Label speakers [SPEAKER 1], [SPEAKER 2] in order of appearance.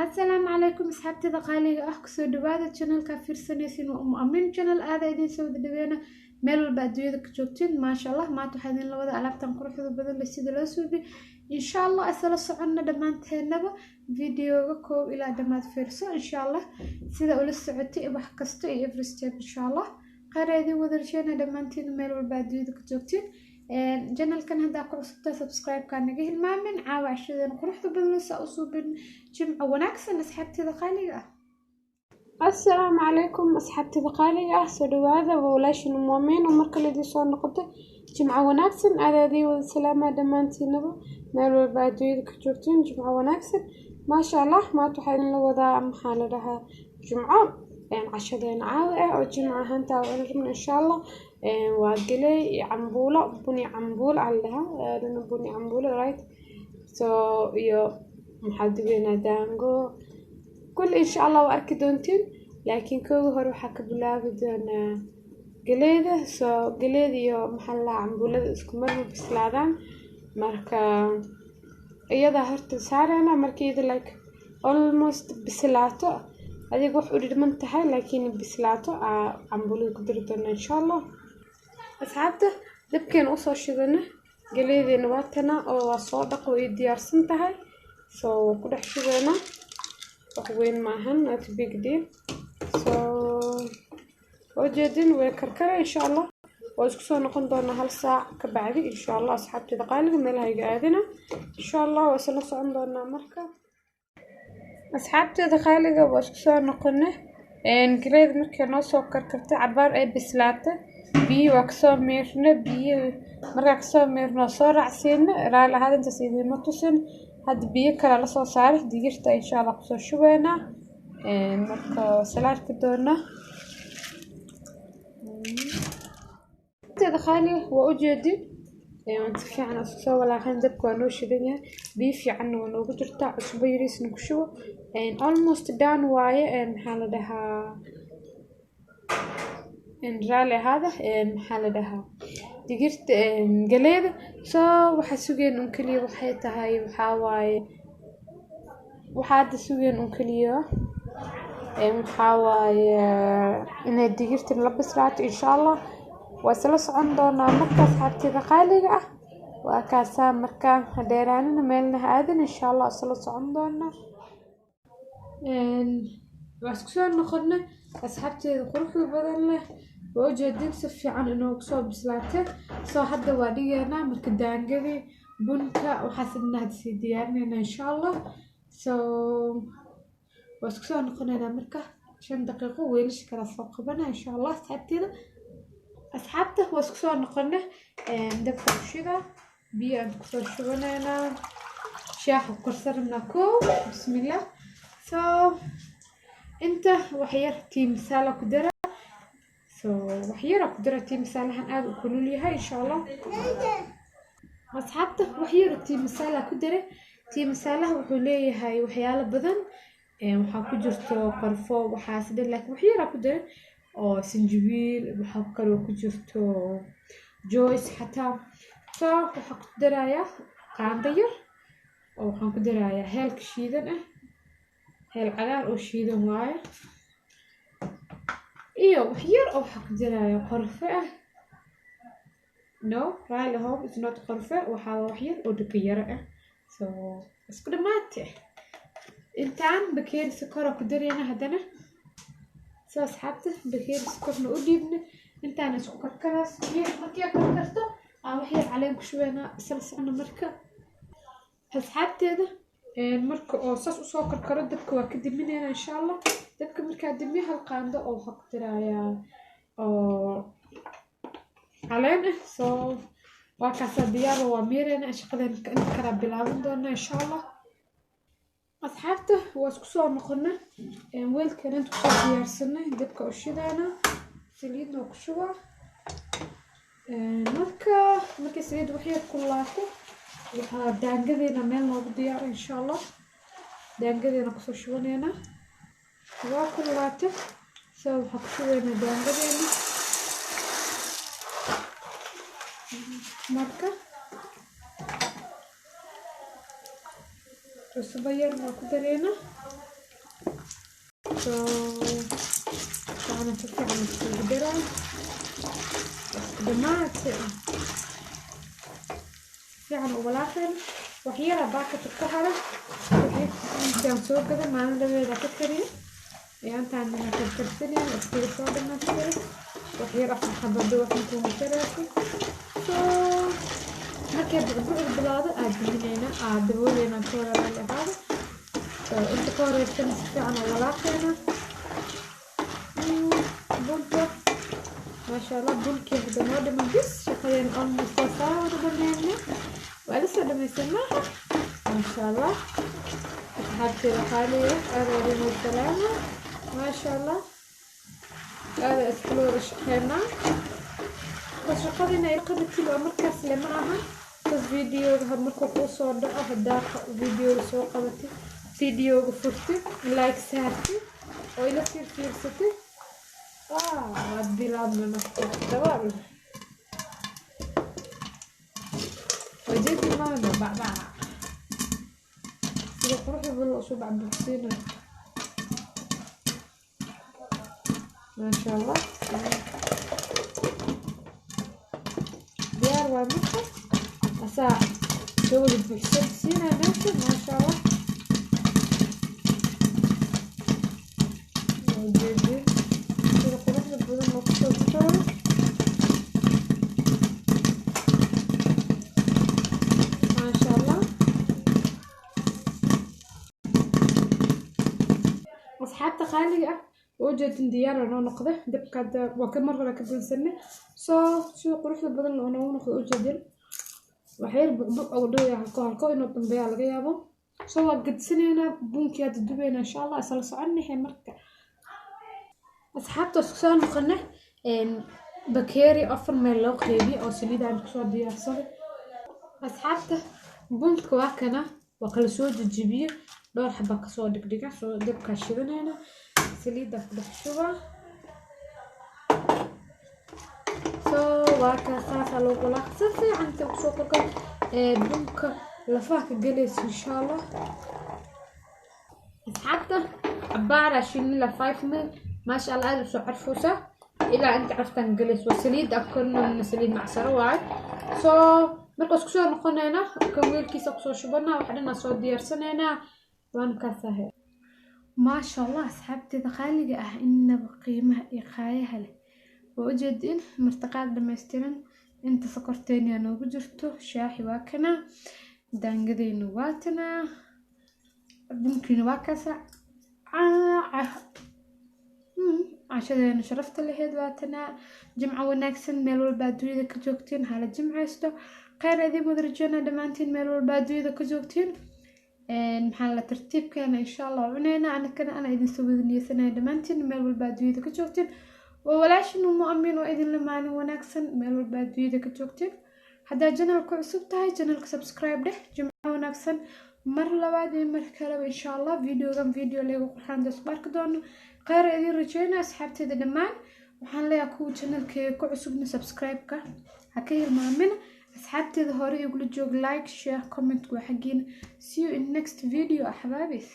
[SPEAKER 1] Asalaamu calaykum asxaabtada qaaliga ah, kusoo dhawaada channelka fiirsanaysiin waa Umu Amin channel. Aada idin soo wada dhaweena meel walba adduunyada ka joogtiin. Maasha Allah, maanta waxaa idin la wada alaabtan quruxda badan leh sida loo suubi. Insha Allah isla soconna dhammaanteenaba videoga koow ilaa dhammaad fiirso, insha Allah sida ula socotay wax kasta iyo every step. Insha Allah khayr idin wada rajeena dhammaantiin meel walba adduunyada ka joogtiin. Channelkan haddaa ku cusubtaa, subscribe-ka naga hilmaamin. Caawa cashadeena quruxda badan saa u suubin. Jimco wanaagsan asxaabteeda qaaliga ah.
[SPEAKER 2] Asalaamu calaykum asxaabtada qaaliga ah, soo dhawaada. Waa walaashin Umuamiin oo markale idiin soo noqotay. Jimco wanaagsan, aadaadii wada salaamaa dhammaantiinaba meel walba adduunyada ka joogtiin. Jimco wanaagsan. Maasha Allah, maanta waxaa idinla wadaa, maxaa la dhahaa, jimco cashadeena caawi ah oo jimco ahaantaa waa rabna, insha Allah. Waa galey iyo cambuulo, buni cambuulo aa la dhahaa aadana, buni cambuulo, right? So iyo maxaa dubeynaa, daango kulli, insha Allah waa arki doontiin. Laakiin kooga hore waxaa ka bilaabi doonaa galeyda. So galeyda iyo, maxaa la dhahaa, cambuulada isku mar ma bislaadaan. Marka iyadaa horta saareyna. Marka iyada like almost bislaato, adiga wax u dhidhman tahay laakiin bislaato, aa cambuulada ku dari doona, insha Allah. Asxaabta, dabkeena usoo shidana, galeydeena waa tana oo waa soo dhaq, way diyaarsan tahay. So waa ku dhex shubeynaa, wax weyn maahan, not big deal. So ujeedin way karkara, insha Allah waa isku soo noqon doonaa hal saac ka bacdi, insha Allah. Asxaabteeda qaaliga, meelaha iga aadina, insha Allah waa isla socon doonaa. Marka asxaabteeda qaaliga, waa isku soo noqone. Galeyda markay noo soo karkartay cabaar ay bislaatay, biyi waa kasoo miirna. Biyi markaa kasoo miirno, soo raacsiina. Raali ahaad, intaas idiima tusin. Hadda biyo kale lasoo saaray, digirta insha Allah kusoo shubeynaa. Marka waa sala arki doonaa. Teeda qaaliga, waa ujeedin si fiican isku soo walaaqan. Dabka waa noo shidan yahay, biyo fiicanna waa noogu jirtaa. Cusbo yariisna ku shubo. Almost done waaye. Maxaa la dhahaa, raali ahaada, maxaa la dhahaa, digirta, galeeda. So waxaa sugeen un keliya waxay tahay, waxaa waaye, waxaa hadda sugeen un keliya waxaa waaye inay digirtan la bislaato, insha Allah waa isla socon doonaa. Marka asxaabteeda qaaliga ah, waa kaasaa. Marka ha dheeraanina, meelna ha aadin, insha Allah isla socon doonaa. Waa isku soo noqona asxaabteeda quruxda badan leh. Waa ujeedin si fiican inoogu soo bislaatay. Soo hadda waa dhigeynaa marka daangadii, bunka, waxaas dhan hadda sii diyaarinayna, insha Allah. So waa isku soo noqonaynaa marka 5 daqiiqo, weelasha kala soo qabana, insha Allah. Asxaabteeda, asxaabta, waa isku soo noqona. Dabka ushida, biyo aan kusoo shubanaynaa, shaaxa ku karsan rabnaa kow. Bismillah. So inta wax yar tea masala ku dara. So wax yar ku dara, tea masalahan aada u kulul yahay, insha Allah. Asxaabta, wax yar tea masala ku dara. Tea masalaha wuxuu leeyahay waxyaalo badan, waxaa ku jirto qorfo, waxaas dhan, laakiin wax yaraa ku dara oo sanjabiil, waxaa kaloo ku jirto joyce xataa. So waxaa ku darayaa qaando yar oo waxaan ku darayaa heelka shiidan ah, heel cagaar oo shiidan waaye, iyo wax yar oo waxaa ku daraya qorfe ah. No, raali home, it's not qorfe, waxaa wax yar oo dhaka yaro ah. So isku dhamaate intaan bakeeri sokora ku darayna haddana. So asxaabta, bakeeri sokorna u dhiibna. Intaan isku karkaraas, markii karkarto aan wax yar caleen ku shubeynaa. Isla socno marka asxaabteeda. Marka oo saas usoo karkaro, dabka waa ka diminayna, insha Allah. Dabka markaa dimiyo, hal qaando oo waxaa ku darayaa oo caleen ah. So waa kaasaa, diyaar waa, miireyna, shaqadeena inta kalaa bilaaban doona, insha Allah. Asxaabta, waa isku soo noqona. Weelkan inta kusoo diyaarsanay, dabka u shidaana, saliidna waa ku shubaa. Marka markay saliid wax yar kululaato, waxaa daangadeena meel noogu diyaara, insha Allah. Daangadeena kusoo shubaneynaa. Waa kululaatay, so waxaa ku shubaynaa daangadeena. Marka cusbo yar waa ku dareynaa.
[SPEAKER 1] So waxaana si fiican iskugu daraa isku dhamaate fiican u walaaqayna. Wax yara baakadka ku haray intaan soo gaday maalin dhaweeda ka kariyo intaan karkarsanayna iskaga soo dhamaystira. Wax yar 4 xabado wax kuma tarayso. So markay bucbucda bilaado aad duminayna, aad dabooleyna ka wada raali ahaada. So inta ka horeysana si fiican u walaaqayna bunka. Maasha Allah, bunkii hadda noo dhiman bis shaqadeen almost waa saa wada dhameynay, waa la soo dhamaysan maaha. Maasha Allah, asxaabteeda qaaliga aad aadin salaama. Maasha Allah, aada iskula wada shaqeynaa. Bas shaqadina ay qabatid oo markaas le ma aha bas videoga markuu kuu soo dhaco, haddaa videoga soo qabatid, videoga furtid, like saartid oo ila fiirfiirsatid, waad bilaabna marka dabaal wajeedi maana bacbac sida quruxda badan loo soo bacbucsiinayo. Maasha Allah, diyaar waay. Marka asaa soo wada buuxsan siinaya meesha. Maasha Allah, wajeedi sida quruxda badan oo kusoo baxaayo. Maasha Allah, asxaabta qaaliga ah, waa ujeedin diyaar noo noqday. Dabka hadda waa ka mar hore ka dansanay. Soo sida quruxda badan oo noogu noqday ujeedin. Waxyar bucbuc oo dhowya halko halko inuu dambeeyaa laga yaabo. Soo waa gadsanaynaa buunkii hadda dubayna insha Allah, isla soconnahay. Marka asxaabta isku soo noqonay, bakeeri 4 meel loo qeybiyey oo saliid aan kusoo diyaarsaday. Asxaabta, bunka waa kana, waa kala soo jejebiyey, dhowr xaba kasoo dhigdhiga. Soo dabkaa shidanayna, saliidda ku dhex shubaa. Soo waa kaa saasaa loo walaaq si fiican inta kusoo korkor bunka lafaha ka gelaysa insha Allah. Asxaabta, cabaaraa shinila 5 minute. Maasha Allah, aada usoo carfoosaa ilaa inta carftaan gelayso. Waa saliid aan korinayna, saliid macsaro waaye. Soo markaas kusoo noqonaynaa kan weelkiisa kusoo shubanaa, wax dhan aan soo diyaarsanaynaa, waana kaasahe. Maasha Allah, asxaabteeda qaaliga ah, inaba qiimaha iyo qaayaha leh, waa ujeedin martiqaad dhammaystiran. Inta sokorteena noogu jirto, shaaxi waa kana, daangadeynu waa tanaa, bunkiina waa kaasa, cashadeena sharafta laheyd waa tanaa. Jimco wanaagsan meel walba adduunyada ka joogtiin, hala jimcaysto. Kheyr idin wada rajeynaa dhammaantiin meel walba adduunyada ka joogtiin. Maxaa la tartiibkeena insha Allah cuneyna anakana ana idin soo wada niyeysanaya dhammaantiin meel walba adduunyada ka joogtiin. Waa walaashin Umu Amiin oo idinla maalin wanaagsan meel walba adduunyada ka joogtiin. Haddaa janalka cusub tahay, janalka subscribe dheh. Jimco wanaagsan mar labaad iyo mar kaleba insha Allah. Videogan video leegu qurxaan isku arki doono. Kheyr idin rajeynaa asxaabteeda dhammaan. Waxaan leeyahay kuwa janalkeyga ku cusubna subscribe-ka ha ka hilmaamina. Asxaabteeda hore igula joog, like, share, comment waa xaggiina. See you in next video, axbaabis.